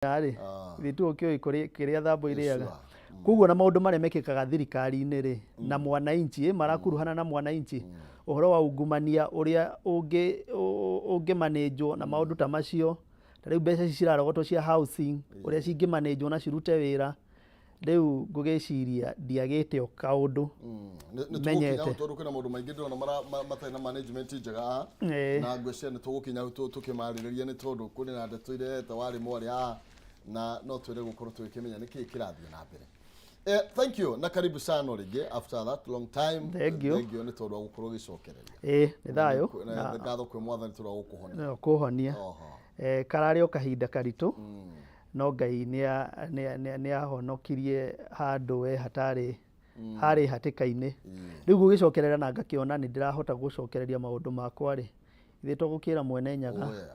Rĩ, Ah. githĩ tiwe ũkĩũĩ kĩrĩa thambo irĩaga? Sure. Koguo na maũndũ marĩa mekĩkaga thirikari-inĩ rĩ, na mwananchi marakuruhana na mwananchi, ũhoro wa ungumania ũrĩa ũngĩmanĩnjwo na maũndũ ta macio, ta rĩu mbeca ici cirarogotwo cia housing, ũrĩa cingĩmanĩnjwo na cirute wĩra. Rĩu ngũgĩciria ndiagĩte o kaũndũ Nĩ tũgũkinya menyete. hau tondũ kwĩna maũndũ maingĩ ndĩrona matarĩ na management njega haha. Na ngwĩciria nĩ tũgũkinya hau tũkĩmarĩrĩria, nĩ tondũ kũrĩ na ndeto irehete warĩ mwarĩ haha na no twende gũkorwo tũgĩkĩmenya nĩkĩĩ kĩrathiĩ na mbere. Thank you na karibu sana rĩngĩ after that long time. Thank you. Thank you nĩ tondũ wa gũkorwo ũgĩcokereria. Ĩĩ, nĩ thayũ. Na ngatho kwĩ Mwathani tondũ wa gũkũhonia. Na kũhonia. Oho. Kararĩ o kahinda karitũ, no Ngai nĩ ahonokirie handũ we hatarĩ harĩ hatĩka-inĩ. Rĩu gũgĩcokerera na ngakĩona nĩ ndĩrahota gũcokereria maũndũ makwa rĩ, ithuĩ tũgũkĩra Mwene Nyaga Oh, yeah.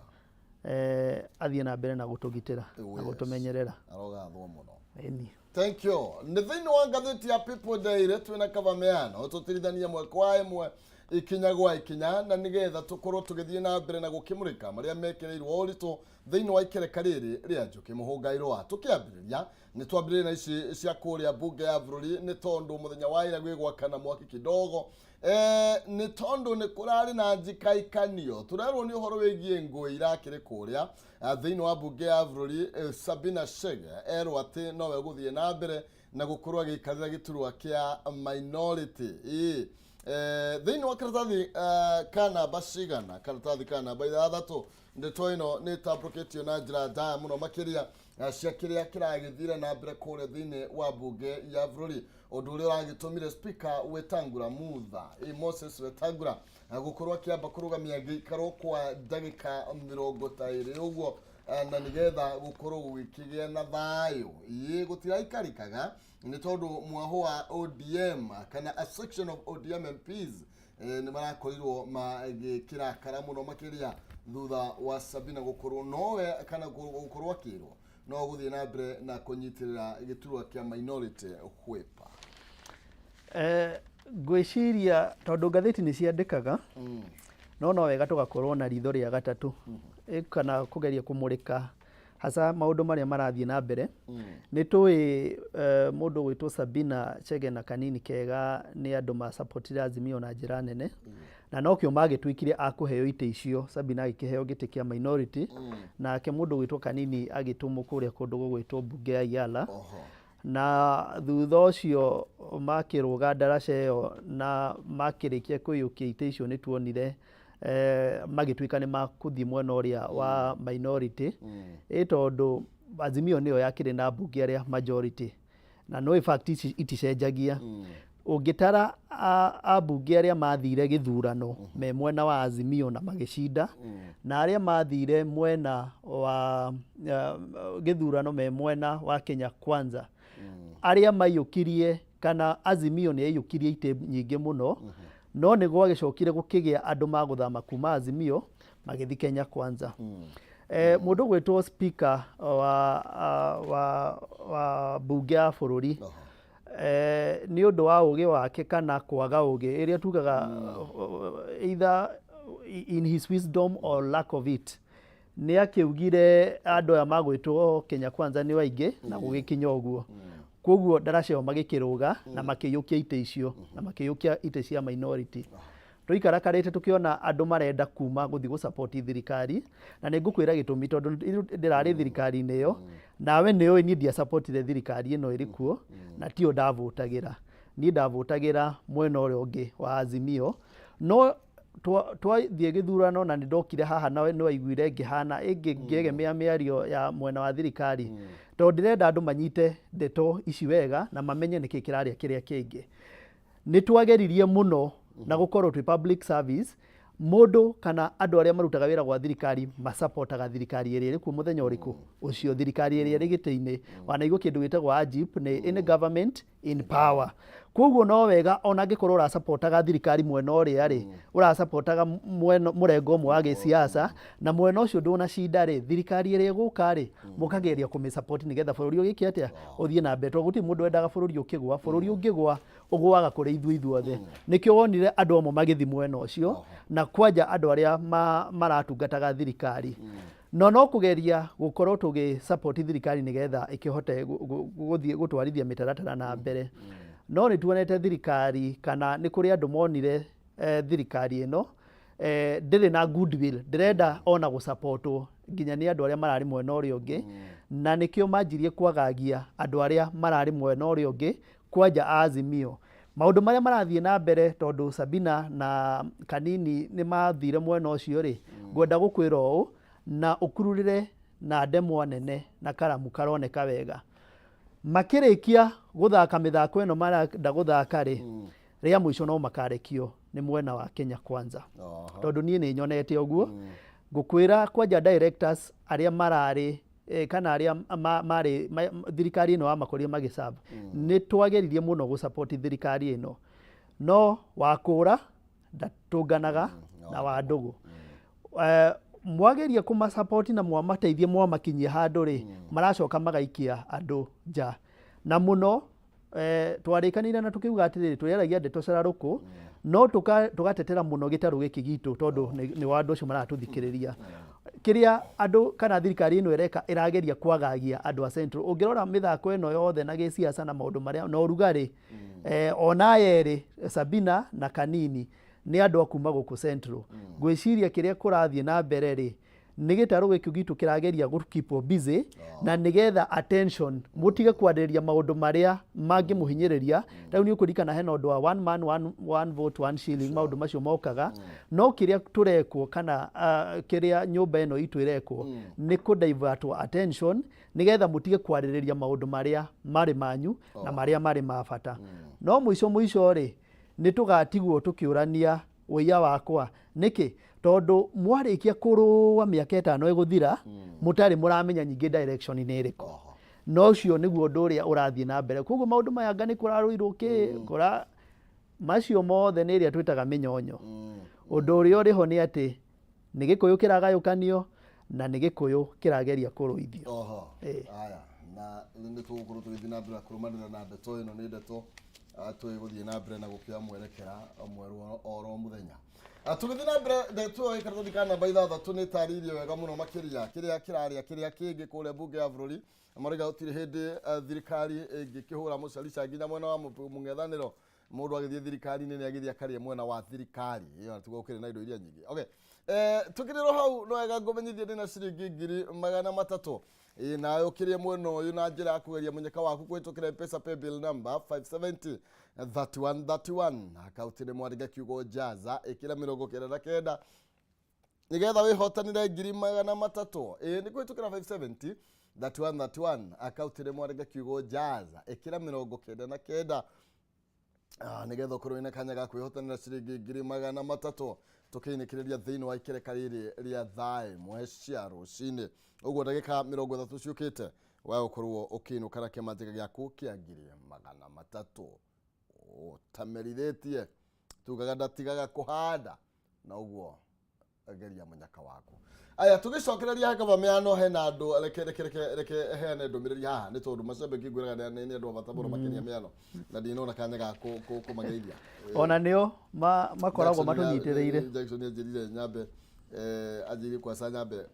athiĩ na mbere na gũtũgitĩra na gũtũmenyerera. Arogathwo mũno. Ĩni. Thank you. Nĩ thĩinĩ wa ngathĩti ya People Daily twĩna kaba meano tũtirithanie ĩmwe kwa ĩmwe, ikinya gwa ikinya, na nĩgetha tũkorwo tũgĩthiĩ na mbere na gũkĩmũrĩka marĩa mekĩrĩirwo ũritũ thĩinĩ wa ikereka rĩrĩ rĩa Njũkĩ Mũhũngairwa. Tũkĩambĩrĩria nĩ twambĩrĩrie na ici cia kũrĩa mbunge ya bũrũri, nĩ tondũ mũthenya wa ira gwĩ gwakana mwaki kidogo, nĩ tondũ nĩ kũrarĩ na njikaikanio. Tũrerwo nĩ ũhoro wĩgiĩ ngũĩ irakĩrĩ kũrĩa thĩinĩ wa mbunge ya bũrũri. Sabina Chege erwo atĩ nowe gũthiĩ na mbere na gũkorwo agĩikarĩra gĩturwa kĩa minority. Ĩĩ. Thĩinĩ wa karatathi ka namba cigana, karatathi ka namba 6, ndeto ĩno nĩ ĩtambũrũkĩtio na njĩra ndaya mũno makĩria cia kĩrĩa kĩragĩthire na mbere kũrĩa thĩinĩ wa mbunge ya bũrũri, ũndũ ũrĩa ũragĩtũmire Speaker Wetangula Mutha, Moses Wetangula, gũkorwo akĩamba kũrũgamia gĩikaro kwa ndagĩka 20 ũguo, na nĩgetha gũkorwo gũgĩkĩgĩa na thayũ. Ĩĩ, gũtiraikarĩkaga nĩ tondũ mwahũ wa ODM kana a section of ODM MPs nĩ marakorirwo magĩkĩrakara mũno makĩria thutha wa Sabina gũkorwo nowe kana gũkorwo akĩrwo no gũthiĩ na mbere na kũnyitĩrĩra gĩturwa kĩa minority whip. Ngwĩciria tondũ ngathĩti nĩ ciandĩkaga, no wega tũgakorwo na ritho rĩa gatatũ, kana kũgeria kũmũrĩka hasa maũndũ marĩa marathiĩ na mbere. Nĩ tũĩ mũndũ ũgwĩtwo Sabina Chege na Kanini Kega nĩ andũ masapotire Azimio na njĩra nene, na nokĩo magĩtuĩkire a kũheo itĩ icio. Sabina agĩkĩheo gĩtĩ kĩa minority, nake mũndũ ũgwĩtwo Kanini agĩtũmwo kũrĩa kũndũ gũgwĩtwo mbunge ya Iala. Na thutha ũcio makĩrũga ndaraca ĩyo na makĩrĩkia kũiyũkia itĩ icio, nĩ tuonire magĩtuĩka nĩ makũthiĩ mwena ũrĩa wa minority, ĩ tondũ Azimio nĩyo yakĩrĩ na mbunge arĩa majority, na no fact ici iticenjagia. Ũngĩtara ambunge arĩa mathire gĩthurano me mwena wa Azimio na magĩcinda, na arĩa mathire mwena wa gĩthurano me mwena wa Kenya Kwanza, arĩa maiyũkirie kana Azimio nĩ yaiyũkirie itĩ nyingĩ mũno, no nĩ gwagĩcokire gũkĩgĩa andũ magũthama kuma Azimio magĩthiĩ Kenya Kwanza. Mũndũ ũgwĩtwo speaker wa mbunge ya bũrũri, nĩ ũndũ wa ũgĩ wake kana kwaga ũgĩ ĩrĩa tugaga, either in his wisdom or lack of it, nĩ akĩugire andũ aya magwĩtwo Kenya Kwanza nĩ aingĩ, na gũgĩkinya ũguo. Koguo ndaraca ĩyo magĩkĩrũga na makĩiyũkia itĩ icio na makĩiyũkia itĩ cia minority. Tũikarakarĩte tũkĩona andũ marenda kuma gũthiĩ gũ thirikari, na nĩ ngũkwĩra gĩtũmi, tondũ ndĩrarĩ thirikari-inĩ ĩyo, nawe nĩ ũĩ niĩ ndiasapotire thirikari ĩno ĩrĩ kuo, na tio ndavũtagĩra. Niĩ ndavũtagĩra mwena ũrĩa ũngĩ wa Azimio, no twathiĩ gĩthurano na nĩ ndokire haha na nĩ waiguire ngĩhana ĩngĩ ngĩegemea mĩario ya mwena wa thirikari, tondũ ndĩrenda andũ manyite ndeto ici wega na mamenye nĩkĩ kĩrarĩa kĩrĩa kĩngĩ. Nĩ twageririe mũno na gũkorwo twĩ public service, mũndũ kana andũ arĩa marutaga wĩra gwa thirikari masapotaga thirikari ĩrĩa ĩrĩ kuo mũthenya ũrĩkũ ũcio, thirikari ĩrĩa ĩrĩ gĩtĩ-inĩ. Wanaigua kĩndũ gĩtagwo AGIP, nĩ any government in power. Koguo no wega ona angĩkorwo ũrasapotaga thirikari mwena ũrĩa rĩ, ũrasapotaga mwena mũrengo ũmwe wa gĩsiasa na mwena ũcio ndũnacinda rĩ, thirikari ĩrĩa ĩgũka rĩ, mũkageria kũmĩsupport nĩgetha bũrũri ũgĩke atĩa? Ũthiĩ na mbere, tondũ gũtirĩ mũndũ wendaga bũrũri ũkĩgwa. Bũrũri ũngĩgwa, ũgũaga kũrĩ ithuĩ ithuothe. Nĩkĩo wonire andũ amwe magĩthiĩ mwena ũcio na kwanja andũ arĩa maratungataga thirikari. No kũgeria gũkorwo tũgĩ support thirikari nĩgetha ĩkĩhote gũthiĩ gũtwarithia mĩtaratara na mbere. No nĩ tuonete thirikari kana nĩ kũrĩ andũ monire thirikari ĩno ndĩrĩ na goodwill, ndĩrenda ona gũsapotwo nginya nĩ andũ arĩa mararĩ mwena ũrĩa ũngĩ, na nĩkĩo manjirie kwagagia andũ arĩa mararĩ mwena ũrĩa ũngĩ, kwanja Azimio. Maũndũ marĩa marathiĩ na mbere, tondũ Sabina na Kanini nĩ mathire mwena ũcio rĩ, ngwenda gũkwĩra ũũ na ũkururĩre na ndemwa nene na karamu karoneka wega. Makĩrĩkia gũthaka mĩthako ĩno marenda gũthaka rĩ, rĩa mũico no makarekio nĩ mwena wa Kenya Kwanza. Tondũ niĩ nĩ nyonete ũguo. Ngũkwĩra kwanja directors arĩa mararĩ kana arĩa marĩ thirikari ĩno yamakorire magĩserve, nĩ twageririe mũno gũ support thirikari ĩno, no wakũra ndatũnganaga na wa ndũgũ. Mwageria kũmasupport na mwamateithia mwamakinyia handũ rĩ, maracoka magaikia andũ nja. Na mũno twarĩkanĩire na tũkiuga atĩrĩrĩ, tũrĩaragia ndeto cararũkũ, no tũgatetera mũno gĩtarũ gĩkĩ gitũ, tondũ nĩ wa andũ acio maratũthikĩrĩria. Kĩrĩa andũ kana thirikari ĩno ĩreka, ĩrageria kwagagia andũ a Central. Ũngĩrora mĩthako ĩno yothe na gĩciaca na maũndũ marĩa na ũrugarĩ, ona aya erĩ Sabina na Kanini nĩ andũ a kuma gũkũ Central. Ngwĩciria kĩrĩa kũrathiĩ na mbere rĩ, nĩ gĩtarũ gĩkĩ gitũ kĩrageria gũ keep busy na nĩgetha attention mũtige kwarĩrĩria maũndũ marĩa mangĩmũhinyĩrĩria. Rĩu nĩ ũkũririkana hena ũndũ wa one man one vote one shilling, maũndũ macio mokaga. No kĩrĩa tũrekwo kana kĩrĩa nyũmba ĩno itũ ĩrekwo nĩ kũ divert attention nĩgetha mũtige kwarĩrĩria maũndũ marĩa marĩ manyu na marĩa marĩ ma bata. No mũico mũico rĩ, nĩ tũgatigwo tũkĩũrania ũiya wakwa nĩkĩ, tondũ mwarĩkia kũrũa mĩaka 5 ĩgũthira mũtarĩ mũramenya nyingĩ direction nĩ ĩrĩkũ. No ũcio nĩguo ũndũ ũrĩa ũrathiĩ na mbere. Koguo maũndũ maya anga nĩ kũrarũirwo kĩ kũra macio mothe nĩ ĩrĩa twĩtaga mĩnyonyo. Ũndũ ũrĩa ũrĩ ho nĩ atĩ nĩ Gĩkũyũ kĩragayũkanio na nĩ Gĩkũyũ kĩrageria kũrũithio. Aya, na nĩ tũgũkorwo tũgĩthiĩ na mbere kũrũmanĩrĩra na ndeto ĩno. Nĩ ndeto tũgũthiĩ na mbere na gũkĩoya mwerekera mwerũ oro mũthenya. Tũgĩthiĩ na mbere, ndeto ĩyo ĩkaratathi ka namba 6 nĩ ĩtarĩirie wega mũno makĩria kĩrĩa kĩrarĩa kĩrĩa kĩngĩ kũrĩa mbunge ya bũrũri. Marauga gũtirĩ hĩndĩ thirikari ĩngĩkĩhũra mũcarica nginya mwena wa mũng'ethanĩro. Mũndũ agĩthiĩ thirikari-inĩ nĩ agĩthiĩ akarĩe mwena wa thirikari ĩyo, tiguo gũkĩrĩ na indo iria nyingĩ. Okay, tukĩrĩrwo hau no wega ngũmenyithie ndĩna ciringi 300,000. Ĩ nawe ũkĩrĩe mwena ũyũ na njĩra ya kũgeria mũnyaka waku kũhĩtũkĩra M-Pesa paybill number 570 3131, akaunti nĩ mwandĩke kiugo jaza, ĩkĩra 99 nigetha wĩhotanĩre 300,000. Ĩ nĩ kũhĩtũkĩra 570 3131, akaunti nĩ mwandĩke kiugo jaza, ĩkĩra 99 nigetha ũkorwo wĩna kanya ga kwĩhotanĩra ciringi 300,000 tũkĩinĩkĩrĩria thĩinĩ wa ikereka rĩrĩ rĩa thaa 1 cia rũcinĩ. Ũguo ndagĩka 30 ciũkĩte wa gũkorwo ũkĩinũka na kĩmanjĩka gĩaku kĩa 300,000 ũtamerithĩtie. Tugaga ndatigaga kũhanda na ũguo geria mũnyaka waku. Aya, tũgĩcokereria he kaba mĩano hena andũ. Reke reke reke reke heane ndũmĩrĩri haha, nĩ tondũ macambĩki ngwĩraga nĩ andũ a bata mũno makĩria mĩano, na ndinona kanya ga kũmageithia. Ona nĩo makoragwo matũnyitĩrĩire. Jackson anjĩrire nyambe, anjĩrire kwaca nyambe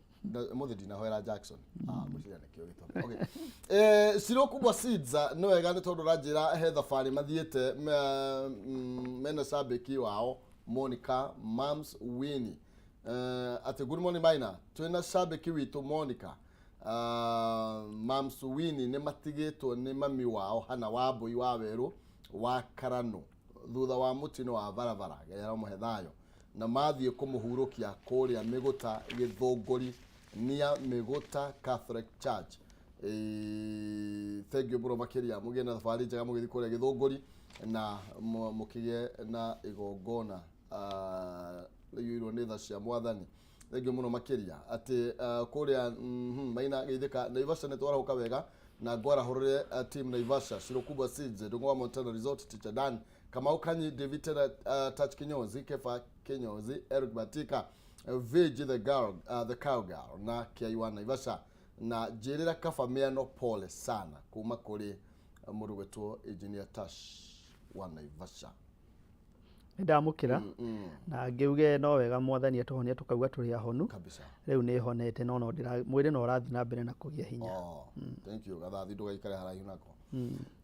mũthĩ ndinahoera Jackson. Ngwĩciria nĩkĩo gĩtũmi. Okay, Ciro Kubwa Seeds, nĩ wega nĩ tondũ ũranjĩra he thabarĩ mathiĩte mena cambĩki wao Monica Mams Winnie. Atĩ good morning Maina, twĩna cambĩki witũ Monica Mams Winnie, nĩ matigĩtwo nĩ mami wao Hana Wambui wa werũ wa Karano thutha wa mũtino wa barabara. Ngai aramũhe thayũ, na mathiĩ kũmũhurũkia kũrĩa Mĩgũta Gĩthũngũri nia Mĩgũta Catholic Church. Thank you mũno makĩria. Mũgĩe na thabarĩ njega mũgĩthiĩ kũrĩa Gĩthũngũri na mũkĩgĩe na igongona rĩiyũirwo nĩ tha cia mwathani. Thank you mũno makĩria. Atĩ kũrĩa Maina geithĩka Naivasha nĩ twarahũka wega na ngwarahũrĩre team Naivasha, Shiro Kubwa Seeds, Ndung'u Montana Resort, Teacher Dan Kamau Kanyi, David Tena, Touch Kinyozi, Kefa Kinyozi, Eric Batika, Vigi the girl, the cowgirl na Kiaiwa Naivasha, na njĩrĩra kaba mĩano pole sana kuma kũrĩ mũndũ gwĩtwo Engineer Tash wa Naivasha. Nĩ ndamũkĩra na ngĩuge no wega Mwathani atũhonia tũkauga tũrĩ ahonu. Kabisa. Rĩu nĩ honete no no ndĩra mwĩrĩ no ũrathiĩ na mbere na kũgĩa hinya. Oh, thank you. Gathathi ndũgaikare haraihu nako.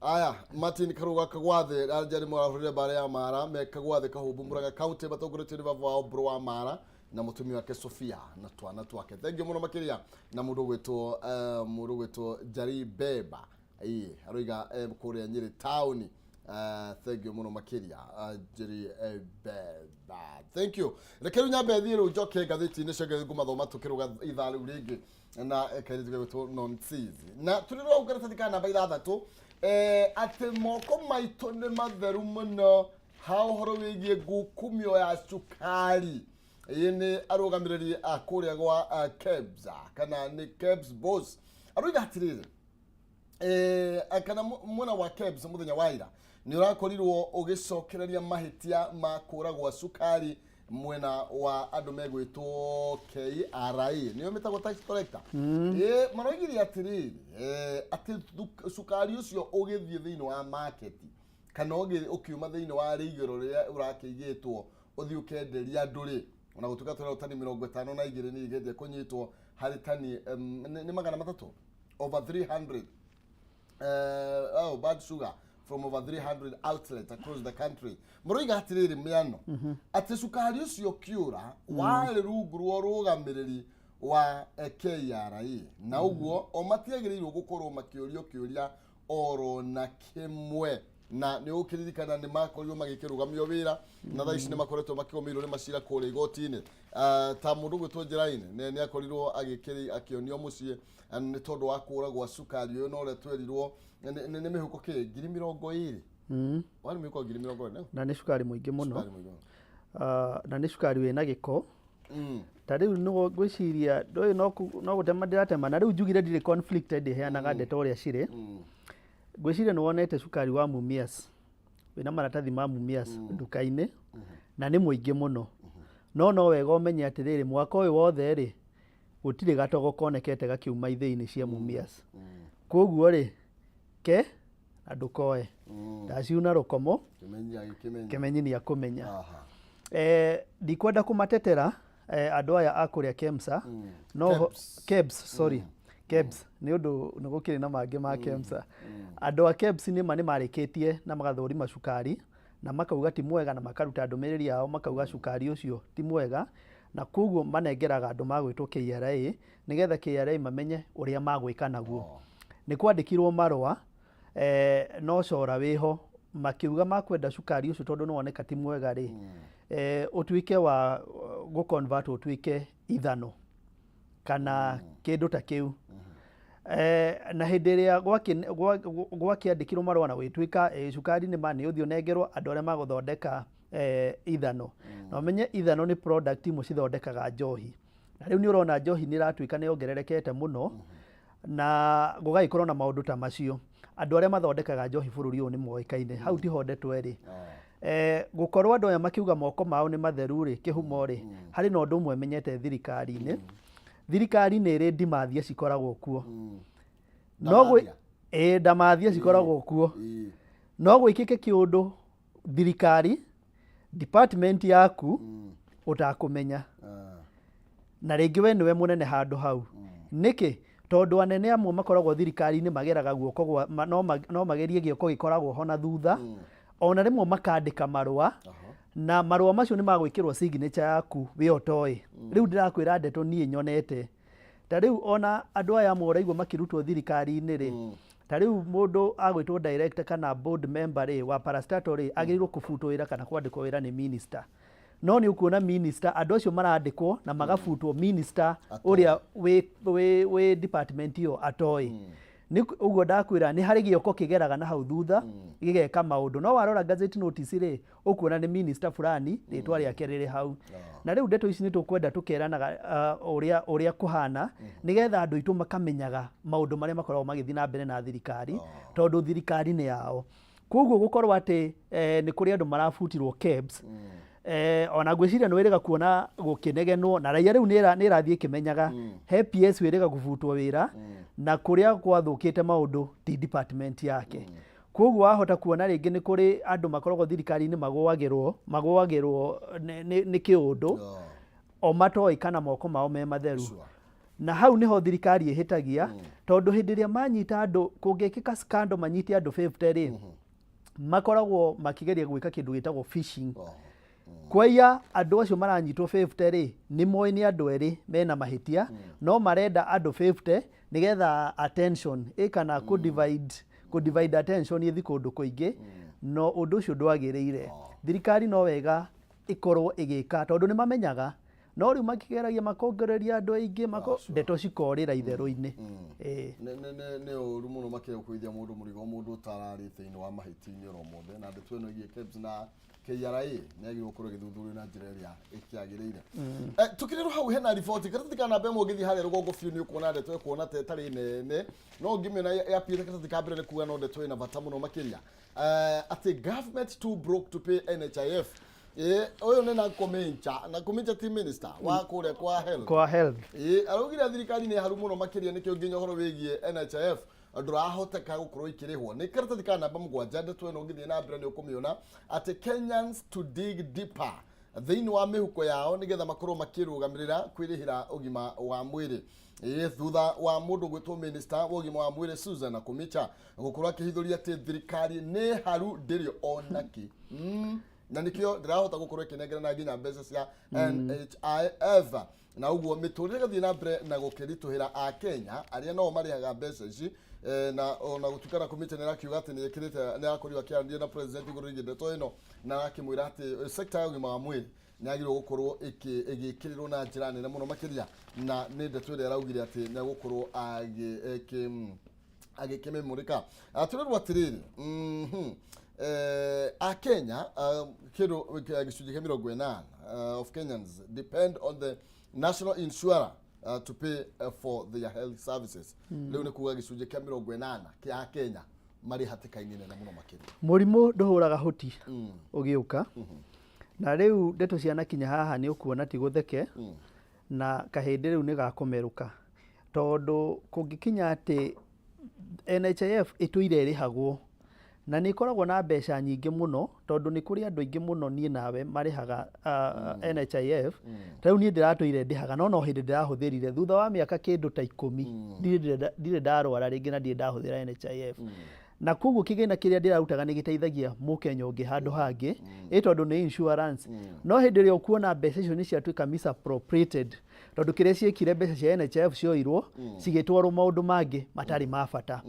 Aya, Martin Karuga Kagwathe, arĩa nĩ marahũrire mbara ya Mara, me Kagwathe Kahumbu Murang'a County matongoretio nĩ baba wao Mbũrũ wa Mara na mũtumia wake Sofia na twana twake. Thank you mũno makĩria na mũndũ ũgwĩtwo mũndũ ũgwĩtwo Njari Beba. Ĩĩ, aroiga kũrĩa Nyĩrĩ taũni. Thank you mũno makĩria Njeri Beba. Thank you. Reke rĩu nyambe thiĩ rĩu njoke ngathĩti-inĩ cia ngũmathoma tũkĩrũga ithaa rĩu rĩngĩ na kairĩtu gegwĩtwo Nonsizi. Na tũrĩ rau karatathi ka namba 6 atĩ moko maitũ nĩ matheru mũno ha ũhoro wĩgiĩ ngukumio ya cukari. Ĩĩ nĩ arũgamĩrĩri a kũrĩa gwa KEBS kana nĩ KEBS boss aroiga atĩrĩrĩ, kana mwena wa KEBS mũthenya wa ira nĩ ũrakorirwo ũgĩcokereria mahĩtia ma kũra gwa cukari mwena wa andũ megwĩtwo KRA, nĩyo mĩtagwo tax collector. Maroigire atĩrĩrĩ, atĩ cukari ũcio ũgĩthiĩ thĩinĩ wa market kana ũkiuma thĩinĩ wa rĩigĩro rĩrĩa ũrakĩigĩtwo ũthiĩ ũkenderia andũ rĩ, ona gũtuĩka tũrerwo tani 52 nĩ igeria kũnyitwo harĩ tani nĩ 300, over 300 oh, bad sugar from over 300 outlets across the country. Mũroiga atĩrĩrĩ mĩano atĩ cukari ũcio ũkĩũra warĩ rungu rwa ũrũgamĩrĩri wa KRA, na ũguo o matiagĩrĩirwo gũkorwo makĩũrio kĩũria oro na kĩmwe. Na nĩ ũkĩririkana nĩ makorirwo magĩkĩrũgamio wĩra na thaa ici nĩ makoretwo makĩgũmĩirwo nĩ macira kũrĩa igoti-inĩ. Ta mũndũ ũgwĩtwo Njĩraini nĩ akorirwo akĩonio mũciĩ nĩ tondũ wa kũra gwa cukari ũyũ, na ũrĩa twerirwo nĩ mĩhuko kĩ 20,000. Warĩ mĩhuko 20,000. Na nĩ cukari mũingĩ mũno. Cukari mũingĩ mũno. Na nĩ cukari wĩna gĩko. Ta rĩu nĩguo ngwĩciria ndũĩ no gũtema ndĩratema, na rĩu njugire ndirĩ conflicted, heanaga ndeto ũrĩa cirĩ. Ngwĩciria nĩ wonete cukari wa Mumias wĩna maratathi ma Mumias nduka-inĩ na nĩ mũingĩ mũno. No wega ũmenye atĩrĩrĩ, mwaka ũyũ wothe rĩ, gũtirĩ gatogo konekete gakiuma ithĩinĩ cia Mumias. Koguo rĩ, ke na ndũkoe ndaciuna rũkomo. Kĩmenyi agĩkĩmenya. Kĩmenyi nĩ akũmenya. Ndikwenda kũmatetera andũ aya a kũrĩa KEMSA, no KEBS. KEBS, sorry, KEBS, nĩ ũndũ nĩ gũkĩrĩ na mangĩ ma KEMSA. Andũ a KEBS nĩ ma nĩ marĩkĩtie na magathũrima cukari na makauga ti mwega, na makaruta ndũmĩrĩri yao makauga cukari ũcio ti mwega, na koguo manengeraga andũ magwĩtwo KRA nĩgetha KRA mamenye ũrĩa magwĩka naguo. Nĩ kwandĩkirwo marũa, no cora wĩho makiuga makwenda cukari ũcio tondũ nĩ woneka ti mwega rĩ, ũtuĩke wa gũ convert ũtuĩke ithano kana kĩndũ ta kĩu. Na hĩndĩ ĩrĩa gwakĩandĩkirwo marũa na gwĩtuĩka cukari nĩ ma nĩ ũthiĩ ũnengerwo andũ arĩa magũthondeka ithano. Na ũmenye ithano nĩ product imwe cithondekaga njohi. Na rĩu nĩ ũrona njohi nĩ ĩratuĩka nĩ yongererekete mũno na gũgagĩkorwo na maũndũ ta macio. Andũ arĩa mathondekaga njohi bũrũri ũyũ nĩ moĩkaine. Hau tiho ndeto ĩrĩ. Gũkorwo andũ aya makiuga moko mao nĩ matheru rĩ, kĩhumo rĩ, harĩ na ũndũ ũmwe menyete thirikari-inĩ. Thirikari nĩ ĩrĩ ndimathia cikoragwo kuo. Ndamathia? Ĩĩ, ndamathia cikoragwo kuo. No gwĩkĩke kĩũndũ thirikari department yaku ũtakũmenya, na rĩngĩ we nĩwe mũnene handũ hau. Nĩkĩ? Tondũ anene amwe makoragwo thirikari-inĩ mageraga guoko gwa, no magerie gĩoko gĩkoragwo ho na thutha, ona rĩmwe makandĩka marũa, na marũa macio nĩ magwĩkĩrwo signature yaku we ũtoĩ. Rĩu ndĩrakwĩra ndeto niĩ nyonete. Ta rĩu ona andũ aya amwe ũraigua makĩrutwo thirikari-inĩ rĩ, ta rĩu mũndũ agwĩtwo director kana board member rĩ, wa parastatal rĩ, agĩrĩirwo kũbutwo wĩra kana kwandĩkwo wĩra nĩ minister. No nĩ ũkuona minister, andũ acio marandĩkwo na magabutwo minister ũrĩa wĩ department ĩyo atoĩ. Nĩ ũguo ndakwĩra nĩ harĩ gĩoko kĩgeraga na hau thutha gĩgeka maũndũ. No warora gazette notice rĩ, ũkuona nĩ minister fulani rĩtwa rĩake rĩrĩ hau. Na rĩu ndeto ici nĩ tũkwenda tũkeranaga ũrĩa kũhana, nĩgetha andũ aitũ makamenyaga maũndũ marĩa makoragwo magĩthiĩ na mbere na thirikari, tondũ thirikari nĩ yao. Koguo gũkorwo atĩ nĩ kũrĩ andũ marabutirwo KEBS, ona ngwĩciria nĩ wĩrĩga kuona gũkĩnegenwo, na raia rĩu nĩ ĩrathiĩ ĩkĩmenyaga he PS wĩrĩga gũbutwo wĩra, na kũrĩa gwathũkĩte maũndũ ti department yake. Koguo wahota kuona rĩngĩ nĩ kũrĩ andũ makoragwo thirikari-inĩ magũagĩrwo nĩ kĩũndũ o matoĩ kana moko mao me matheru. Na hau nĩho thirikari ĩhĩtagia, tondũ hĩndĩ ĩrĩa manyita andũ, kũngĩkĩka scandal manyite andũ 50 rĩ, makoragwo makĩgeria gwĩka kĩndũ gĩtagwo phishing. Kwaiya andũ acio maranyitwo 50 rĩ, nĩ moĩ nĩ andũ erĩ mena mahĩtia, no marenda andũ 50 nĩgetha attention ĩ kana kũ divide attention ĩthiĩ kũndũ kũingĩ, no ũndũ ũcio ndwagĩrĩire. Thirikari no wega ĩkorwo ĩgĩka, tondũ nĩ mamenyaga, no rĩu makĩgeragia makongereria andũ aingĩ ndeto cikorĩra itherũ-inĩ. Ĩĩ. Nĩ ũru mũno makĩria gũkuithia mũndũ mũrigo, mũndũ ũtararĩ thĩinĩ wa mahĩtia-inĩ oro mothe. Na ndeto ĩno ĩgiĩ KEBS na KRA nĩ yagĩrĩirwo gũkorwo ĩgĩthuthurio na njĩra ĩrĩa ĩkĩagĩrĩire. Tukĩrĩrwo hau hena riboti karatathi ka namba ĩmwe, ũngĩthiĩ harĩa rũgongo biũ nĩ ũkuona ndeto ĩkuona ta ĩtarĩ nene, no ũngĩmĩona yapiĩte karatathi ka mbere nĩ kuga no ndeto ĩna bata mũno makĩria, atĩ government too broke to pay NHIF. Ũyũ nĩ Nakhumicha. Nakhumicha ti minister wa kũrĩa kwa health? Kwa health. Araugire thirikari nĩ haru mũno makĩria, nĩkĩo nginya ũhoro wĩgiĩ NHIF ndũrahoteka gũkorwo ikĩrĩhwo. Nĩ karatathi ka namba 7 ndeto ĩno, ũngĩthiĩ na mbere nĩ ũkũmĩona atĩ Kenyans to dig deeper thĩinĩ wa mĩhuko yao nĩgetha makorwo makĩrũgamĩrĩra kwĩrĩhĩra ũgima wa mwĩrĩ. Thutha wa mũndũ gwĩtwo minister wa ũgima wa mwĩrĩ Susan Nakhumicha gũkorwo akĩhithũria atĩ thirikari nĩ haru, ndĩrĩ onakĩ, na nĩkĩo ndĩrahota gũkorwo ĩkĩnengerana nginya mbeca cia NHIF, na ũguo mĩtũrĩre ĩgathiĩ na mbere na gũkĩritũhĩra Akenya arĩa nao marĩhaga mbeca ici. Na ona gũtuĩka Nakhumicha nĩ arakiuga atĩ nĩ ĩkĩrĩte, nĩ arakorirwo akĩaranĩria na president igũrũ rĩgiĩ ndeto ĩno, na arakĩmwĩra atĩ sector ya ũgima wa mwĩrĩ nĩ yagĩrĩirwo gũkorwo ĩgĩkĩrĩrwo na njĩra nene mũno makĩria, na nĩ ndeto ĩrĩa araugire atĩ nĩ egũkorwo agĩkĩmĩmũrĩka. Tũrerwo atĩrĩrĩ, Akenya kĩndũ gĩcunjĩ kĩa 80 of Kenyans depend on the national insurer to pay for their health services. Rĩu nĩ kuga gĩcunjĩ kĩa 80 kĩa Akenya marĩ hatĩka-inĩ nene mũno makĩria. Mũrimũ ndũhũraga huti ũgĩũka, na rĩu ndeto cianakinya haha nĩ ũkuona ti gũtheke, na kahĩndĩ rĩu nĩ gakũmerũka, tondũ kũngĩkinya atĩ NHIF ĩtũire ĩrĩhagwo na nĩ ĩkoragwo na mbeca nyingĩ mũno, tondũ nĩ kũrĩ andũ aingĩ mũno niĩ nawe marĩhaga NHIF. Ta rĩu niĩ ndĩratũire ndĩhaga, no hĩndĩ ndĩrahũthĩrire thutha wa mĩaka kĩndũ ta 10, ndirĩ ndarwara rĩngĩ na ndirĩ ndahũthĩra NHIF, na koguo kĩgĩna kĩrĩa ndĩrarutaga nĩ gĩteithagia mũkenya ũngĩ handũ hangĩ, ĩ tondũ nĩ insurance. No hĩndĩ ĩrĩa ũkuona mbeca icio nĩ ciatuĩka misappropriated, tondũ kĩrĩa ciĩkire, mbeca cia NHIF cioirwo cigĩtwarwo maũndũ mangĩ matarĩ ma bata.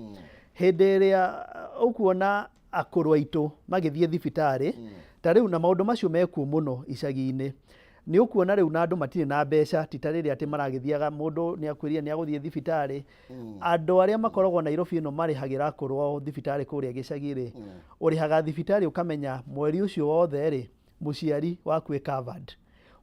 Hĩndĩ ĩrĩa ũkuona akũrũ aitũ magĩthiĩ thibitarĩ ta rĩu, na maũndũ macio mekuo mũno icagi-inĩ, nĩ ũkuona rĩu na andũ matirĩ na mbeca, ti ta rĩrĩa atĩ maragĩthiaga mũndũ nĩ akwĩrire nĩ agũthiĩ thibitarĩ. Andũ arĩa makoragwo Nairobi ĩno marĩhagĩra akũrũ ao thibitarĩ kũrĩa gĩcagi rĩ, ũrĩhaga thibitarĩ ũkamenya mweri ũcio wothe rĩ, mũciari waku e covered.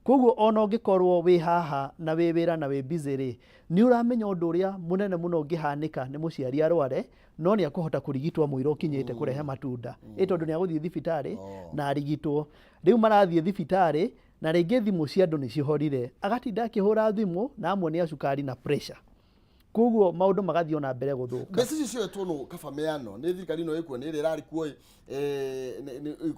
Koguo ona ũngĩkorwo wĩ haha na wĩ wĩra na wĩ busy rĩ, nĩ ũramenya ũndũ ũrĩa mũnene mũno ũngĩhanĩka nĩ mũciari arware, no nĩ akũhota kũrigitwo mũira ũkinyĩte kũrehe matunda, ĩ tondũ nĩ agũthiĩ thibitarĩ na arigitwo. Rĩu marathiĩ thibitarĩ na rĩngĩ thimũ cia andũ nĩ cihorire, agatinda akĩhũra thimũ, na amwe nĩ a cukari na pressure, koguo maũndũ magathiĩ ona mbere gũthũka. Mbeca icio cioetwo nũ, kaba meano? Nĩ thirikari ĩno ĩkuo, nĩ ĩrĩa ĩrarĩ kuo ĩ?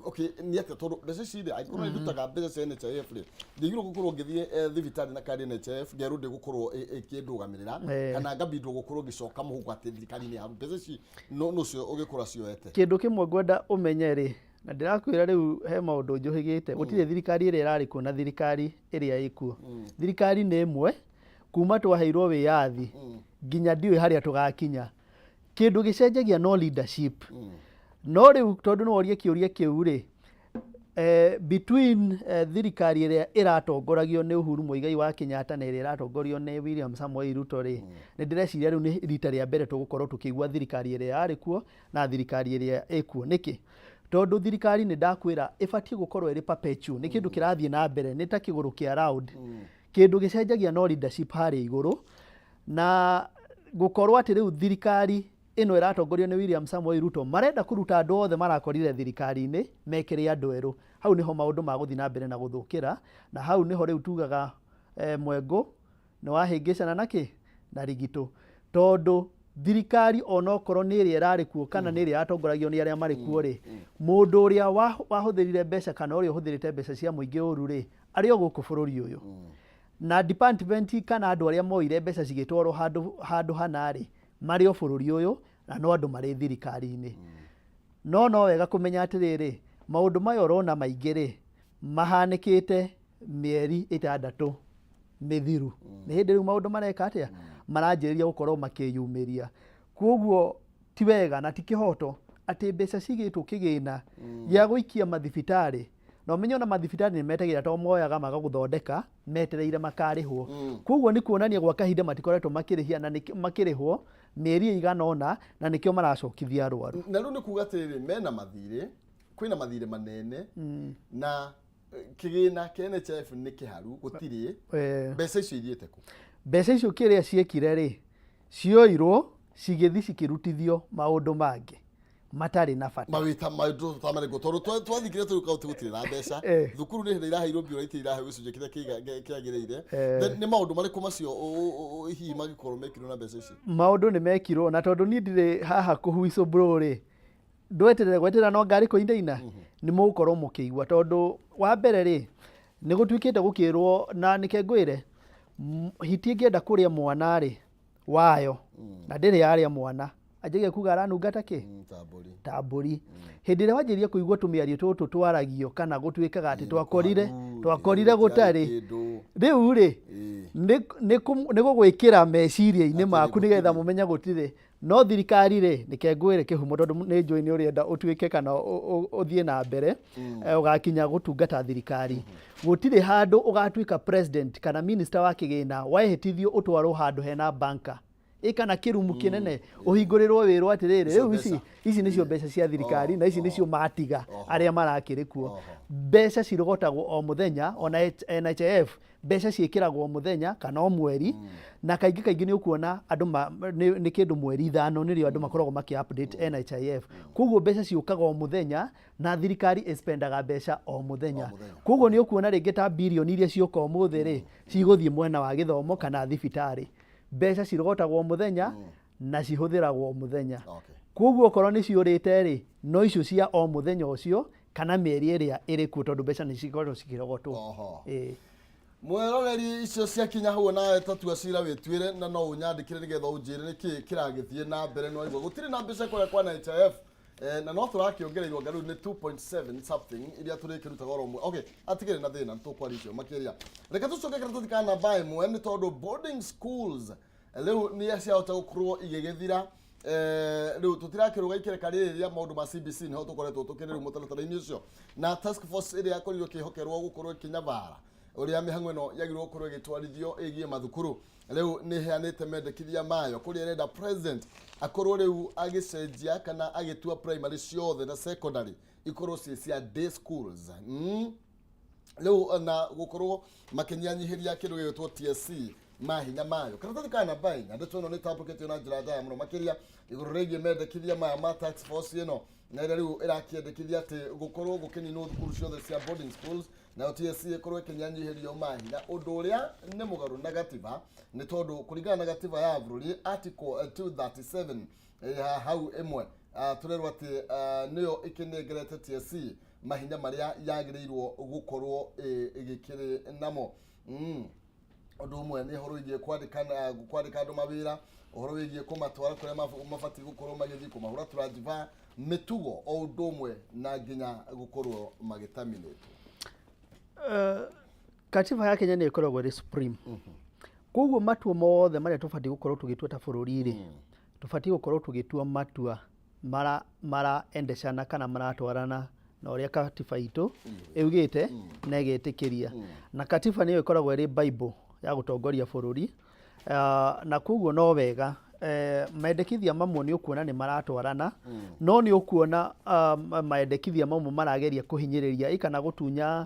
Okay, nĩ atĩa? Tondũ mbeca ici rĩ, angĩkorwo nĩ ndutaga mbeca cia NHIF rĩ, ndĩgirwo gũkorwo ngĩthiĩ thibitarĩ na kandi NHIF, ngerwo ndĩgũkorwo ĩkĩndũgamĩrĩra kana ngambindwo gũkorwo ngĩcoka mũhuko atĩ thirikari nĩ ya mbeca ici, no ũcio ũgĩkora cioete. Kĩndũ kĩmwe ngwenda ũmenye rĩ, na ndĩrakwĩra rĩu he maũndũ njũhĩgĩte, gũtirĩ thirikari ĩrĩa ĩrarĩ kuo na thirikari ĩrĩa ĩkuo. Thirikari nĩ ĩmwe kuma twaheirwo wĩyathi nginya ndiũĩ harĩa tũgakinya. Kĩndũ gĩcenjagia no leadership. No rĩu tondũ nĩ worie kĩũria kĩu rĩ, between thirikari ĩrĩa ĩratongoragio nĩ Uhuru Muigai wa Kenyatta na ĩrĩa ĩratongorio nĩ William Samoei Ruto rĩ, nĩ ndĩreciria rĩu nĩ rita rĩa mbere tũgũkorwo tũkĩigua thirikari ĩrĩa yarĩ kuo na thirikari ĩrĩa ĩkuo. Nĩkĩ? Tondũ thirikari, nĩ ndakwĩra, ĩbatiĩ gũkorwo ĩrĩ perpetual, nĩ kĩndũ kĩrathiĩ na mbere, nĩ ta kĩgũrũ kĩa round. Kĩndũ gĩcenjagia no leadership harĩa igũrũ, na gũkorwo atĩ rĩu thirikari ĩno ĩratongorio nĩ William Samoei Ruto marenda kũruta andũ othe marakorire thirikari-inĩ mekĩre andũ erũ. Hau nĩho maũndũ magũthiĩ na mbere na gũthũkĩra, na hau nĩho rĩu tugaga mwengo nĩ wahĩngĩcana na kĩ na rigitũ, tondũ Thirikari onokorwo nĩ ĩrĩa ĩrarĩ kuo kana nĩ ĩrĩa yatongoragio nĩ arĩa marĩ kuo rĩ, mũndũ ũrĩa wahũthĩrire mbeca kana ũrĩa ũhũthĩrĩte mbeca cia mũingĩ ũru rĩ, arĩ o gũkũ bũrũri ũyũ. Na department kana andũ arĩa moire mbeca cigĩtwarwo handũ hana rĩ, marĩ o bũrũri ũyũ na no andũ marĩ thirikari-inĩ. No no wega kũmenya atĩrĩrĩ, maũndũ maya ũrona maingĩ rĩ, mahanĩkĩte mĩeri 6 mĩthiru. Nĩ hĩndĩ rĩu maũndũ mareka atĩa? Maranjĩrĩria gũkorwo makĩyumĩria. Koguo ti wega na ti kĩhoto atĩ mbeca cigĩtwo kĩgĩna gĩa gũikia mathibitarĩ, na ũmenye ona mathibitarĩ nĩ metagĩrĩra to moyaga magagũthondeka metereire makarĩhwo. Koguo nĩ kuonania gwa kahinda matikoretwo makĩrĩhia na makĩrĩhwo mĩeri ĩigana ũna, na nĩkĩo maracokithia arwaru. Na rĩu nĩ kuga atĩrĩrĩ, mena mathirĩ, kwĩna mathirĩ manene, na kĩgĩna kĩa NHIF nĩ kĩharu, gũtirĩ. Mbeca icio ithiĩte kũ? Mbeca icio kĩrĩa ciekire rĩ, cioirwo cigĩthiĩ cikĩrutithio maũndũ mangĩ matarĩ na bata. Mawĩta maũndũ ta marĩkũ? Tondũ twathikire tũrĩ kaunti gũtirĩ na mbeca. Thukuru nĩ hĩndĩ iraheirwo mbura itirĩ iraheo gĩcunjĩ kĩrĩa kĩagĩrĩire. Then nĩ maũndũ marĩkũ macio hihi mangĩkorwo mekirwo na mbeca icio? Maũndũ nĩ mekirwo, na tondũ niĩ ndirĩ haha kũ whistle blow rĩ, ndweterere gweterera no ngari kũinaina, nĩ mũgũkorwo mũkĩigua. Tondũ wa mbere rĩ, nĩ gũtuĩkĩte gũkĩrwo, na nĩke ngwĩre, hiti ĩngĩenda kũrĩa mwana rĩ, wayo, na ndĩrĩ yarĩa mwana, anjagia kuga aranunga ta kĩ? Ta mbũri. Ta mbũri. Hĩndĩ ĩrĩa wanjĩrĩria kũigua tũmĩario tũtũ twaragio kana gũtuĩkaga atĩ twakorire gũtarĩ. Rĩu rĩ, nĩ gũgwĩkĩra meciria-inĩ maku nĩgetha mũmenye gũtirĩ. No thirikari rĩ, reke ngwĩre kĩhumo tondũ nĩ njũĩ nĩ ũrenda ũtuĩke kana ũthiĩ na mbere, ũgakinya gũtungata thirikari. Gũtirĩ handũ ũgatuĩka president kana minister wa kĩgĩna wehĩtithio ũtwarwo handũ hena banker. Ĩ kana kĩrumu kĩnene, ũhingũrĩrwo wĩrwo atĩrĩrĩ, rĩu ici nĩcio mbeca cia thirikari na ici nĩcio matiga arĩa marakĩrĩ kuo. Mbeca cirogotagwo o mũthenya, ona NHIF mbeca ciĩkĩragwo o mũthenya kana o mweri, na kaingĩ kaingĩ nĩ ũkuona andũ nĩ kĩndũ mweri 5 nĩrĩo andũ makoragwo makĩ update NHIF. Koguo mbeca ciũkaga o mũthenya na thirikari ĩspendaga mbeca o mũthenya. Koguo nĩ ũkuona rĩngĩ ta birioni iria cioka ũmũthĩ rĩ, cigũthiĩ mwena wa gĩthomo kana thibitarĩ. Mbeca cirogotagwo o mũthenya na cihũthĩragwo o mũthenya. Koguo okorwo nĩ ciũrĩte rĩ, no icio cia o mũthenya ũcio kana mĩeri ĩrĩa ĩrĩ kuo, tondũ mbeca nĩ cikoragwo cikĩrogotwo. Mwĩroreri, icio ciakinya hau nawe tatua cira wĩtuĩre, na no ũnyandĩkĩre nĩgetha ũnjĩre nĩkĩ kĩragĩthiĩ na mbere. No igua gũtirĩ na mbeca kũrĩa kwa NHIF, na no tũrakĩongereirwo anga rĩu nĩ 2.7 something iria tũrĩkĩrutaga oro ũmwe. Okay, atigĩrĩ na thĩna, nĩtũkwaria icio makĩria. Reke tũcoke karatathi ka namba 1, nĩ tondũ boarding schools rĩu nĩ ciahota gũkorwo igĩgĩthira. Rĩu tũtirakĩrũga ikereka rĩrĩ rĩa maũndũ ma CBC, nĩho tũkoretwo tũkĩrĩ rĩu mũtaratara-inĩ ũcio, na task force ĩrĩa yakorirwo ĩkĩhokerwo gũkorwo ĩkĩnyabara ũrĩa mĩhang'o ĩno yagĩrĩirwo gũkorwo ĩgĩtwarithio ĩgiĩ mathukuru, rĩu nĩ ĩheanĩte mendekithia mayo kũrĩa ĩrenda president akorwo rĩu agĩcenjia kana agĩtua primary ciothe na secondary ikorwo ciĩ cia day schools. Rĩu na gũkorwo makĩnyihanyihĩria kĩndũ gĩgwĩtwo TSC mahinya mayo. Karatathi ka namba 4, ndeto ĩno nĩ ĩtambũkĩtio na njĩra ndaya mũno makĩria igũrũ rĩgiĩ mendekithia maya ma task force ĩno, na ĩrĩa rĩu ĩrakĩendekithia atĩ gũkorwo gũkĩninwo thukuru ciothe cia boarding schools, nayo TSC ĩkorwo ĩkĩnyihanyihĩrio mahinya, ũndũ ũrĩa nĩ mũgarũ na gatiba, nĩ tondũ kũringana na gatiba ya bũrũri article 237 hau ĩmwe, tũrerwo atĩ nĩyo ĩkĩnengerete TSC mahinya marĩa yagĩrĩirwo gũkorwo ĩgĩkĩrĩ namo. Ũndũ ũmwe nĩ ũhoro wĩgiĩ kwandĩka andũ mawĩra, ũhoro wĩgiĩ kũmatwara kũrĩa mabatiĩ gũkorwo magĩthiĩ, kũmahũra transfer, mĩtugo o ũndũ ũmwe na nginya gũkorwo magĩtaminĩtwo. Katiba ya Kenya nĩ ĩkoragwo ĩrĩ supreme. Koguo matua mothe marĩa tũbatiĩ gũkorwo tũgĩtua ta bũrũri rĩ, tũbatiĩ gũkorwo tũgĩtua matua maraendecana kana maratwarana na ũrĩa katiba itũ ĩugĩte na ĩgetĩkĩria. Na katiba nĩyo ĩkoragwo ĩrĩ bible ya gũtongoria bũrũri. Na koguo no wega mendekithia mamwe nĩ ũkuona nĩ maratwarana, no nĩ ũkuona mendekithia mamwe marageria kũhinyĩrĩria ĩ kana gũtunya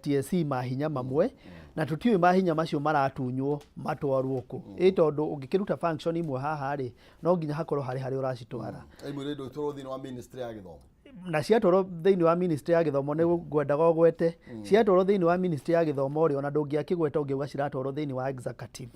TSC mahinya mamwe, na tũtiũĩ mahinya macio maratunywo matwarwo kũ. Ĩ tondũ ũngĩkĩruta function imwe haha rĩ, no nginya hakorwo harĩ harĩa ũracitwara. Imwe rĩ ndũtwarwo thĩinĩ wa ministry ya gĩthomo. Na ciatwarwo thĩinĩ wa ministry ya gĩthomo, nĩ ngwendaga ũgwete, ciatwarwo thĩinĩ wa ministry ya gĩthomo rĩ, ona ndũngĩakĩgweta ũngĩuga ciratwarwo thĩinĩ wa executive.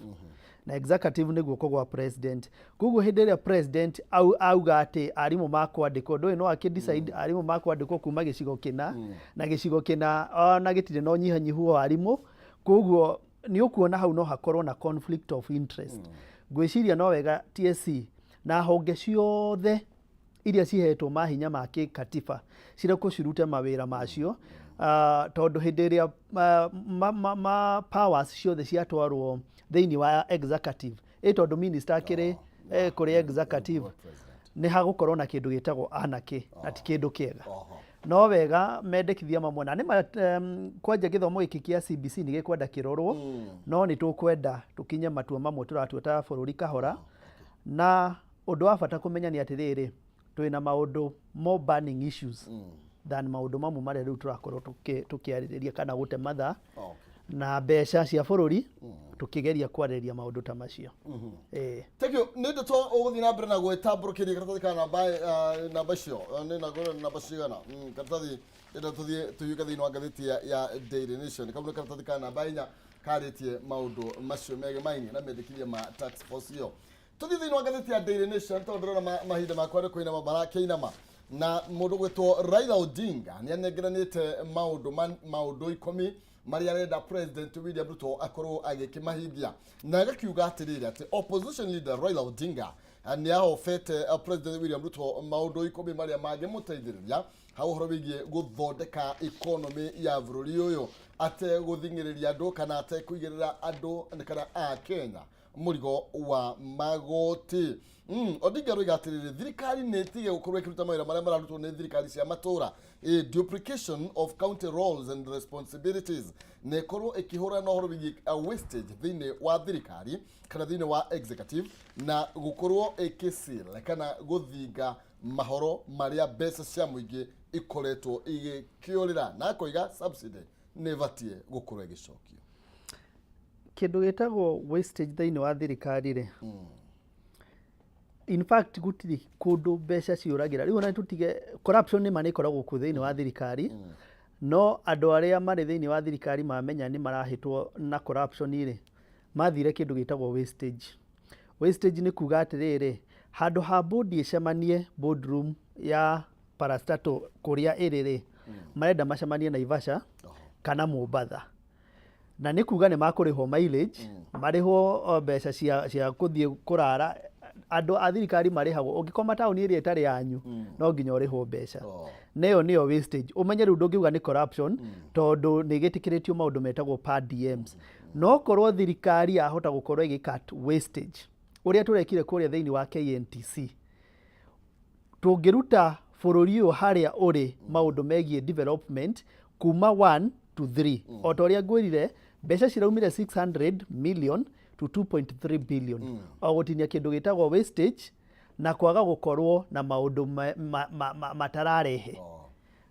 Na executive nĩ guoko gwa president. Koguo hĩndĩ ĩrĩa president auga atĩ arimũ makwandĩkwo, ndũĩ no akĩ decide arimũ makwandĩkwo kuma gĩcigo kĩna na gĩcigo kĩna, ona gĩtirĩ na ũnyihanyihu wa arimũ. Koguo nĩ ũkuona hau no hakorwo na conflict of interest. Ngwĩciria no wega TSC na honge ciothe iria cihetwo mahinya ma kĩkatiba cirekwo cirute mawĩra macio, tondũ hĩndĩ ĩrĩa ma powers ciothe ciatwarwo thĩinĩ wa executive, ĩ tondũ minister akĩrĩ kũrĩ executive, nĩ hagũkorwo na kĩndũ gĩtagwo anarchy, na ti kĩndũ kĩega. No wega mendekithia mamwe na nĩ kwanja gĩthomo gĩkĩ kĩa CBC nĩ gĩkwenda kĩrorwo, no nĩ tũkwenda tũkinye matua mamwe tũratua ta bũrũri kahora. Na ũndũ wa bata kũmenya nĩ atĩrĩrĩ, twĩna maũndũ more burning issues than maũndũ mamwe marĩa rĩu tũrakorwo tũkĩarĩrĩria kana gũte mathaa na mbeca cia bũrũri tũkĩgeria kwarĩrĩria maũndũ ta macio. Ĩĩ. Thank you. Nĩ ndeto ũgũthiĩ na mbere na gwĩtambũrũkĩria karatathi ka namba, namba icio, nĩ namba cigana? Karatathi ĩno tũthiĩ tũhiũke thĩinĩ wa ngathĩti ya Daily Nation. Kau nĩ karatathi ka namba 4 karĩtie maũndũ macio megemainie na mendekithia ma task force ĩyo. Tũthiĩ thĩinĩ wa ngathĩti ya Daily Nation tondũ ndĩrona mahinda makwa nĩ kũinama marakĩinama. Na mũndũ gwĩtwo Raila Odinga nĩ anengeranĩte maũndũ 10 marĩa arenda President William Ruto akorwo agĩkĩmahingia, na agakiuga atĩrĩrĩ atĩ opposition leader Raila Odinga nĩ ahobete President William Ruto maũndũ 10 marĩa mangĩmũteithĩrĩria ha ũhoro wĩgiĩ gũthondeka economy ya bũrũri ũyũ ategũthing'ĩrĩria andũ kana atekũigĩrĩra andũ kana a Kenya mũrigo wa magoti. Odinga aroiga atĩrĩrĩ, thirikari nĩ ĩtige gũkorwo ĩkĩruta mawĩra marĩa mararutwo nĩ thirikari cia matũra, a duplication of county roles and responsibilities, na ĩkorwo ĩkĩhũrana na ũhoro wĩgiĩ wastage thĩinĩ wa thirikari kana thĩinĩ wa executive, na gũkorwo ĩkĩsil kana gũthinga mahoro marĩa mbeca cia mũingĩ ikoretwo igĩkĩũrĩra, na akoiga subsidy nĩ ĩbatiĩ gũkorwo ĩgĩcokio. Kĩndũ gĩtagwo wastage thĩinĩ wa thirikari rĩ, in fact gũtirĩ kũndũ mbeca ciũragĩra. Rĩu ona tũtige corruption, nĩ ma nĩ ĩkoragwo kuo thĩinĩ wa thirikari, no andũ arĩa marĩ thĩinĩ wa thirikari mamenya nĩ marahĩtwo na corruption rĩ, mathire kĩndũ gĩtagwo wastage. Wastage nĩ kuga atĩrĩrĩ, handũ ha board ĩcemanie boardroom ya parastatal kũrĩa ĩrĩ rĩ, marenda macemanie Naivasha kana Mombatha, na nĩ kuga nĩ makũrĩhwo mileage, marĩhwo mbeca cia kũthiĩ kũrara. Andũ a thirikari marĩhagwo, ũngĩkoma taũni ĩrĩa ĩtarĩ yanyu no nginya ũrĩhwo mbeca. Na ĩyo nĩyo wastage. Ũmenye rĩu ndũngiuga nĩ corruption tondũ nĩ gĩtĩkĩrĩtio maũndũ metagwo per diems. No korwo thirikari yahota gũkorwo ĩgĩ cut wastage ũrĩa tũrekire kũrĩa thĩinĩ wa KNTC, tũngĩruta bũrũri ũyũ harĩa ũrĩ maũndũ megiĩ development kuma 1 to 3. O ta ũrĩa ngwĩrire, mbeca ciraumire 600 million to 2.3 billion o gũtinia kĩndũ gĩtagwo wastage na kwaga gũkorwo na maũndũ matararehe.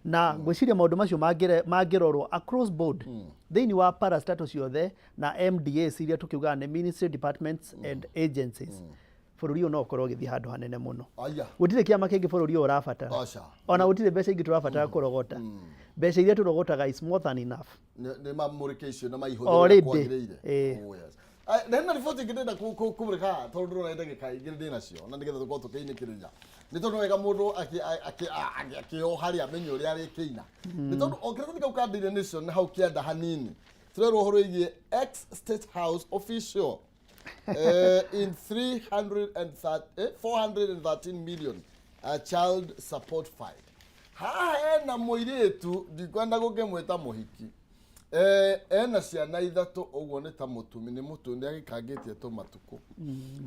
Na ngwĩciria maũndũ macio mangĩrorwo across board thĩinĩ wa parastatal ciothe na MDAs iria tũkiugaga nĩ ministry, departments and agencies, bũrũri ũyũ no ũkorwo ũgĩthiĩ handũ hanene mũno. Aya. Gũtirĩ kĩama kĩngĩ bũrũri ũyũ ũrabatara. Aca. Ona gũtirĩ mbeca ingĩ tũrabatara kũrogota. Mbeca iria tũrogotaga is more than enough. Nĩ mamũrĩke icio na maihũthĩre Already. kwagĩrĩire. Ĩĩ. Oh, yes. Na hena riboti ĩngĩ ndĩrenda kũmũrĩka tondũ ndĩrona ndagĩka igĩrĩ ndĩ nacio na nĩgetha tũkorwo tũkĩinĩkĩrĩria, nĩ tondũ wega mũndũ akĩoha harĩa amenye ũrĩa arĩkĩina, nĩ tondũ o kĩratathi kau ka Daily Nation hau kĩanda hanini tũrerwo ũhoro wĩgiĩ ex State House official in 330, 413 million child support file. Haha hena mũirĩtu, ndikwenda gũkĩmwĩta mũhiki, ena ciana ithatũ, ũguo nĩ ta mũtumi nĩ mũtu nĩ agĩkangĩtie tũmatukũ,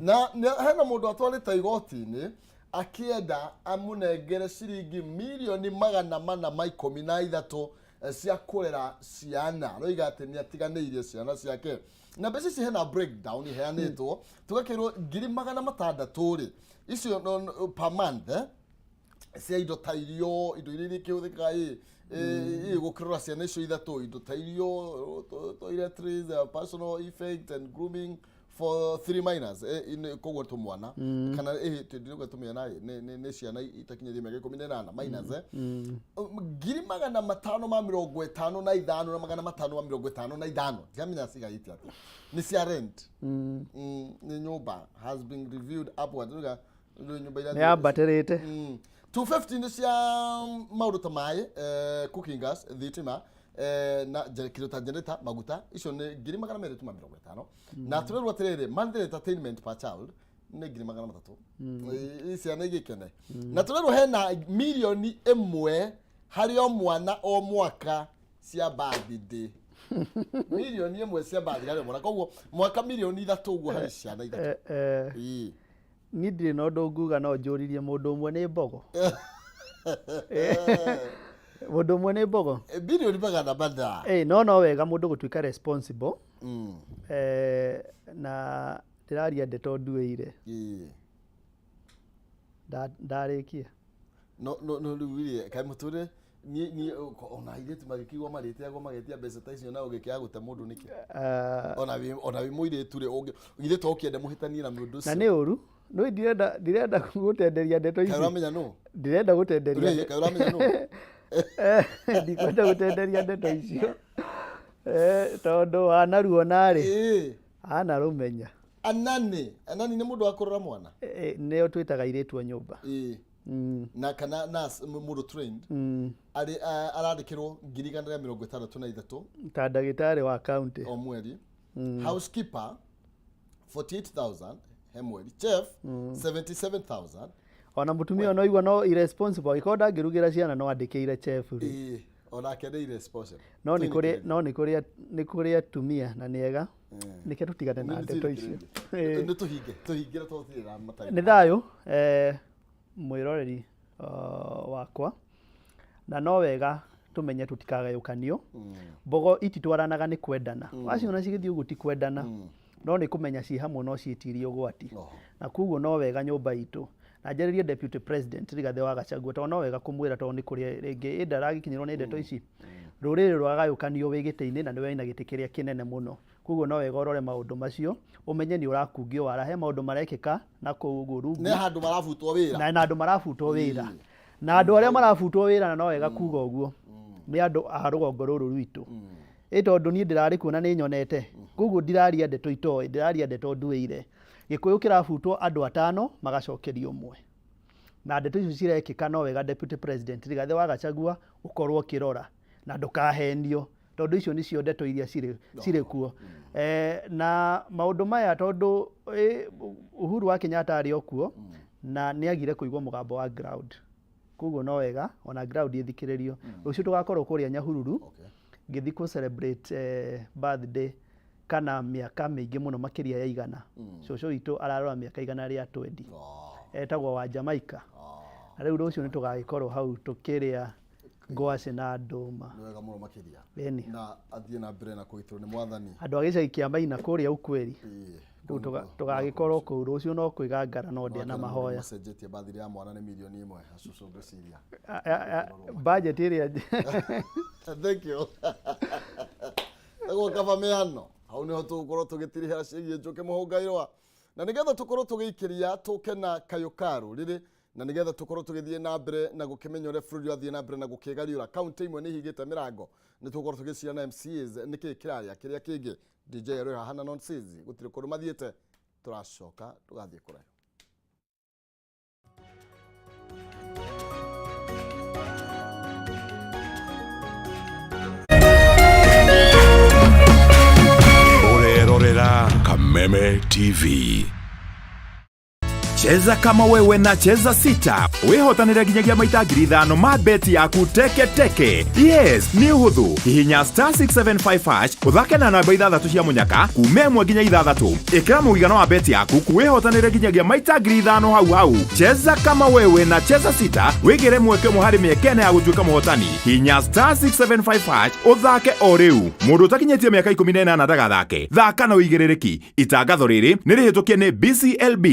na hena mũndũ atwarĩte igoti-inĩ akĩenda amũnengere ciringi mirioni 413 cia kũrera ciana. Aroiga atĩ nĩ atiganĩirie ciana ciake, na mbeca ici hena breakdown iheanĩtwo, tũgakĩrwo 600,000 rĩ icio per month, cia indo ta irio, indo iria ikĩhũthĩkaga ĩ gũkĩrora ciana icio ithatũ, indo ta irio, toiletries, personal effect and grooming. For three minors, koguo tũmwana kana ndĩrauga tũmĩana nĩ ciana itakinyĩrie mĩaka 18, minors, 555,555 ndiramenya cigaĩte atĩa, nĩ cia rent. Nĩ nyũmba has been reviewed upward. Rĩu rĩu nyũmba iria Nĩ yambatĩrĩte. 250 nĩ cia maũndũ ta maĩ, cooking gas, thitima, na kĩndũ ta generator, maguta, icio nĩ 250,000. Na tũrerwo atĩrĩrĩ, monthly entertainment per child nĩ 300,000. Ciana igĩkene. Na tũrerwo hena 1 million harĩ o mwana o mwaka cia birthday, 1 million cia birthday harĩ o mwana, koguo mwaka 3 million ũguo harĩ ciana ithatũ. Ĩĩ. Niĩ ndirĩ na ũndũ nguga, no njũririe mũndũ ũmwe nĩ mbogo, mũndũ ũmwe nĩ mbogo. 400 billion. No wega mũndũ gũtuĩka responsible. Na ndĩraria ndeto nduĩire. Ndarĩkia. No rĩu rĩ, kaĩ mũtũrĩre niĩ ona airĩtu magĩkĩigua marĩteagwo magetia mbeca ta icio na ũgĩkĩaga gũte mũndũ nĩkĩ? Ona wĩ mũirĩtu rĩ, githĩ to ũkĩende mũhĩtanie na mũndũ Na ũcio? Nĩ ũru no ndirenda gũtenderia ndeto Kaĩ ici. ũramenya nũ? Ndirenda gũtenderia. Rĩ, kaĩ ũramenya nũ? Ndikwenda gũtenderia ndeto icio, tondũ wanaruona rĩ, anarũmenya. Anani nĩ mũndũ wa kũrora mwana. Nĩo twĩtaga airĩtu a nyũmba. Na kana nurse, mũndũ trained, arĩ arandĩkĩrwo 163,000. Ta ndagĩtarĩ wa county. O mweri. Housekeeper 48,000 he mweri, chef 77,000. Ona mũtumia no igua no irresponsible, angĩkorwo ndangĩrugĩra ciana no andĩkĩire chef rĩ. Ĩĩ, onake nĩ irresponsible. No nĩ kũrĩ, no nĩ kũrĩ atumia na nĩ ega nĩke tũtigane na ndeto icio. Nĩ tũhinge tũhingĩre tondũ tũtirĩ na matarĩ. Nĩ thayũ, mwĩroreri wakwa, na no wega tũmenye tũtikagayũkanio. Mbogo ititwaranaga nĩ kwendana, waciona cigĩthiĩ ũguo ti kwendana, no nĩ kũmenya ciĩ hamwe no ciĩtirie ũgwati. Na koguo no wega nyũmba itũ na njarĩrie Deputy President Rigathĩ wa Gachagua, tondũ no wega kũmwĩra, tondũ nĩ kũrĩ rĩngĩ ĩnda aragĩkinyĩrwo nĩ ndeto ici. Rũrĩrĩ rwagayũkanio wĩ gĩtĩ-inĩ na nĩwe wĩna gĩtĩ kĩrĩa kĩnene mũno, koguo no wega ũrore maũndũ macio, ũmenye nĩ ũrakungio wara he maũndũ marekĩka na kũu ũguo rungu. Nĩ handũ marabutwo wĩra. Na andũ marabutwo wĩra, na andũ arĩa marabutwo wĩra, na no wega kuga ũguo, nĩ andũ a rũgongo rũrũ rwitũ, ĩ tondũ niĩ ndĩrarĩ kuo na nĩ nyonete, koguo ndiraria ndeto itoĩ, ndĩraria ndeto nduĩire. Gĩkũyũ kĩrabutwo andũ atano magacokerio ũmwe, na ndeto icio cirekĩka. No wega Deputy President Rigathĩ wa Gachagua ũkorwo ũkĩrora na ndũkahenio, tondũ icio nĩcio ndeto iria cirĩ kuo. Na maũndũ maya, tondũ Uhuru wa Kenyatta arĩ o kuo na nĩ agire kũigua mũgambo wa ground, koguo no wega ona ground ĩthikĩrĩrio. Rũciũ tũgakorwo kũrĩa Nyahururu ngĩthiĩ kũ celebrate birthday kana mĩaka mĩingĩ mũno makĩria ya 100. Cũcũ witũ ararora mĩaka 120. Etagwo wa Jamaica. Na rĩu rũciũ nĩ tũgagĩkorwo hau tũkĩrĩa ngwacĩ na ndũma. Nĩ wega mũno makĩria. Ĩni. Na athiĩ na mbere na kũgitĩrwo nĩ mwathani. Andũ a gĩcagi kĩa Maina kũrĩa Ukweli, rĩu tũgagĩkorwo kũu rũciũ, no kwĩgangara no ndĩa na mahoya. Macenjetie bathiri ya mwana nĩ 1 million acũcũ ngwĩciria. Budget ĩrĩa. Thank you. Nĩguo kaba mĩhano hau nĩho tũgũkorwo tũgĩtirihĩra ciĩgiĩ Njũkĩ Mũhũngairwa, na nĩgetha tũkorwo tũgĩikĩria tũke na kayũ ka rũrĩrĩ, na nĩgetha tũkorwo tũgĩthiĩ na mbere na gũkĩmenya ũrĩa bũrũri ũrathiĩ na mbere na gũkĩgariũra, kaunti imwe nĩ ihingĩte mĩrango, nĩ tũgũkorwo tũgĩcira na MCAs nĩkĩ kĩrarĩa kĩrĩa kĩngĩ. DJ arĩ haha na nonsense, gũtirĩ kũndũ mathiĩte, tũracoka tũgathiĩ kũraihu. Ũrerorera Kameme TV. Cheza kama wewe na Cheza Sita wihotanire nginyagia maita 5,000 ma beti yaku teke teke. Yes, nĩ ũhũthũ. Hihinya *675# ũthake na namba ithathatũ cia mũnyaka kuma ĩmwe nginya ithathatũ, ĩkĩra mũigana wa beti yaku wĩhotanĩre nginyagia maita 5,000 hau hau. Cheza kama wewe na Cheza Sita, wĩgĩre mweke ũmwe harĩ mĩeke ĩna ya gũtuĩka mũhotani. Hinya *675# ũthake o rĩu. Mũndũ ũtakinyĩtie mĩaka 18 ndagathake. Thaka na ũigĩrĩrĩki. Itangatho rĩrĩ nĩ rĩhĩtũkie nĩ BCLB.